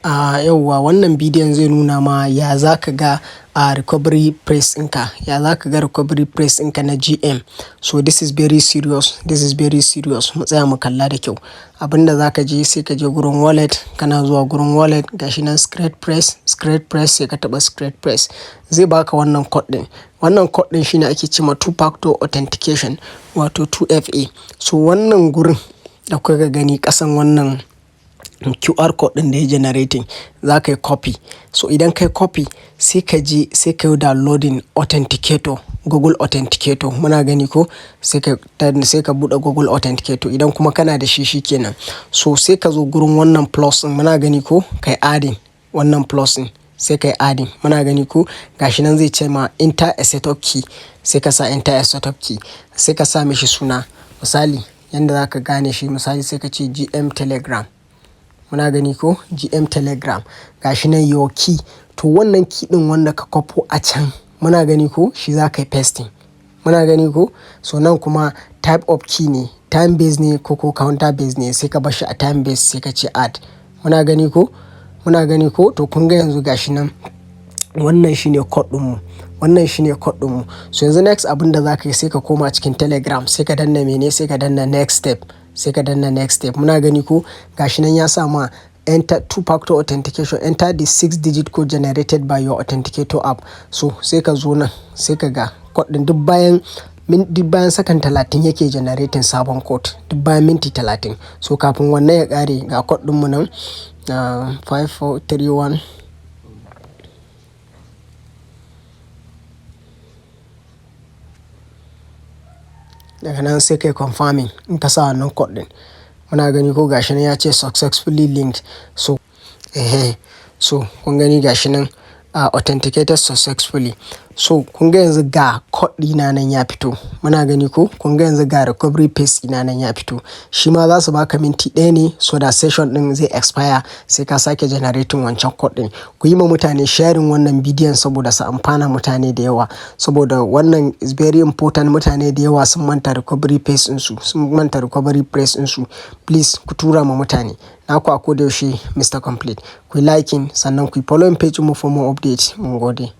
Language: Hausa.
A yauwa, wannan bidiyon zai nuna ma ya za ka ga a recovery phrase ɗinka, ya za ka ga recovery phrase ɗinka na GM. So this is very serious, this is very serious. Mu tsaya mu kalla da kyau. Abin da za ka je, sai ka je gurin wallet, kana zuwa gurin wallet, gashi nan secret phrase, secret phrase, sai ka taɓa secret phrase. Zai baka wannan code ɗin. Wannan code ɗin shine ake ce ma two factor authentication, wato 2FA. So wannan gurin da kuka gani ƙasan wannan QR code ɗin da ya generating, za ka yi copy. So idan ka yi copy, sai ka je sai ka yi downloading authenticator, Google Authenticator. Muna gani ko? Sai ka buɗe Google Authenticator. Idan kuma kana da shi, shi kenan. So sai ka zo gurin wannan plus ɗin, muna gani ko? Ka yi adding wannan plus ɗin. Sai ka yi adding. Muna gani ko? Gashi nan zai ce ma "Enter a setup key". Sai ka sa "Enter a setup key". Sai ka sa mishi suna. Misali, yanda za ka gane shi, misali, sai ka ce GM Telegram. Muna gani ko? GM Telegram. Gashi nan "Your key". To wannan key ɗin wanda ka kwafo a can, muna gani ko? Shi za ka yi pasting. Muna gani ko? So nan kuma type of key ne, time base ne ko counter base ne, sai ka barshi a time base, sai ka ce "Add". Muna gani ko? Muna gani ko? To kun ga yanzu gashi nan, wannan shine code ɗinmu. Wannan shine code ɗinmu. So yanzu next abin da za ka yi, sai ka koma cikin Telegram, sai ka danna mene? Sai ka danna next step. Sai ka danna next step. Muna gani ko? Gashi nan ya sa ma "Enter two factor authentication. Enter the six digit code generated by your authenticator app." So sai ka zo nan, sai ka ga code ɗin. Duk bayan second 30 yake generating sabon code. Duk bayan minti 30. So kafin wannan ya ƙare, ga code ɗinmu nan, 5431. Daga nan sai kai confirming in ka sa wannan code ɗin. Muna gani ko? Gashi nan ya ce "Successfully linked". So, so kun gani, gashi nan "Authenticated successfully". So kun ga yanzu ga code ɗina nan ya fito. Muna gani ko? Kun ga yanzu ga recovery phrase ɗina nan ya fito. Shi ma za su baka minti 1 ne, so that session ɗin zai expire, sai ka sake generating wancan code ɗin. Ku yi ma mutane sharing wannan bidiyon saboda su amfana, mutane da yawa. Saboda wannan is very important, mutane da yawa sun manta recovery phrase ɗinsu, sun manta recovery phrase ɗinsu. Please ku tura ma mutane. Naku a ko da yaushe, Mr. Complete. Ku yi liking, sannan ku yi following page mu for more updates. Mun gode.